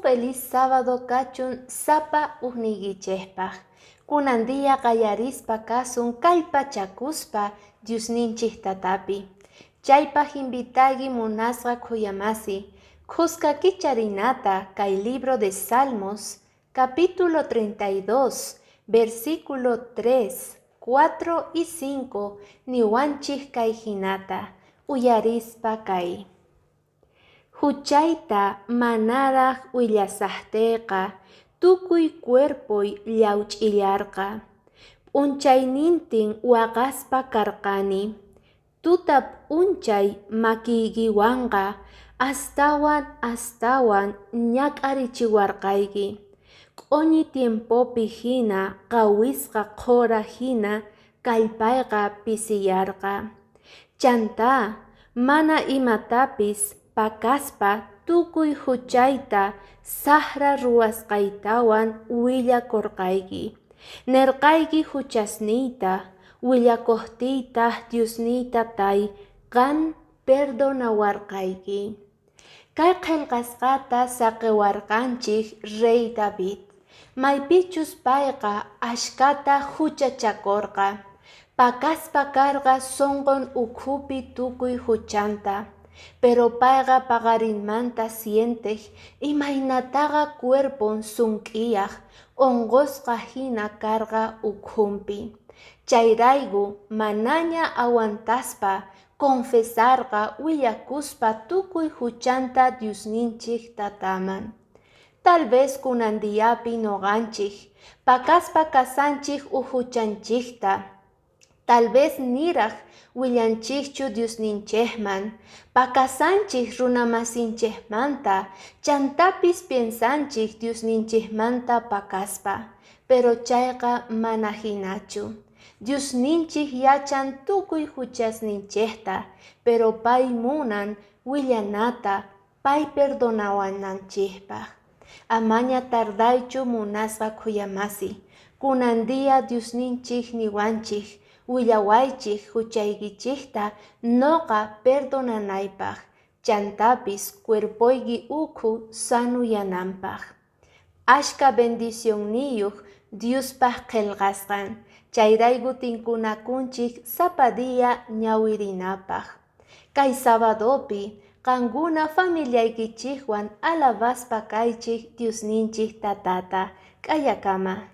Feliz sábado kachun sapa ujniykichejpaj. Kunan día qallarispa kasun kallpachakuspa Diosninchik tatapi. Chaypaj invitayki, munasqa khuyamasi, khuska kicharinata kay libro de Salmos, capítulo 32, versículo 3, 4 y 5, niwanchik kay hinata, uyarispa kay. Huchayta manaraq willasaqtiyqa tukuy cuerpoy llawch'iyarqa. P'unchaynintin waqaspa karqani. Tuta p'unchay makiykiwanqa astawan astawan ñak'arichiwarqayki. Q'oñi tiempopi hina qawisqa qhora hina kallpayqa pisiyarqa. Chantá mana imatapis pakaspa tukuy huchayta sajra ruwasqaytawan willakorqayki. Nerqayki huchasniyta, willakojtiytaj Diosniy Tatay, qan perdonawarqayki. Kay qhelqasqata saqewarqanchik rey David, maypichus payqa ashkata huchachakorqa, pakaspa karqa sonqon ukhupi tukuy huchanta. Pero payqa paqarinmanta sientej imaynataqa cuerpon sunk'iyaj, onqosqa hina karqa ukhunpi. Chayrayku manaña aguantaspa confesarqa willakuspa tukuy huchanta Diosninchik tataman. Tal vez kunan diapi noqanchik pakaspa kasanchik uj huchanchikta. Tal vez niraj willanchikchu Diosninchikman, pakasanchik runamasinchikmanta, chantapis piensanchik Diosninchikmanta pakaspa, pero chayqa mana hinachu. Diosninchik yachan tukuy huchasninchikta, pero pay munan willanata pay perdonawananchikpaq. Amaña tardaychu, munasqa khuyamasi. Kunan día Diosninchik niwanchik: willawaychik huchaykichikta noqa perdonanaypaq, chantapis cuerpoyki ukhu sanuyananpaq. Ashka bendicionniyuq Diospaq qhelqasqan. Chayrayku tinkunakunchik sapa día ñawirinapaq. Kay sabadopi qankuna familiaykichikwan alabaspa kaychik Diosninchik tatata. K'ayakama.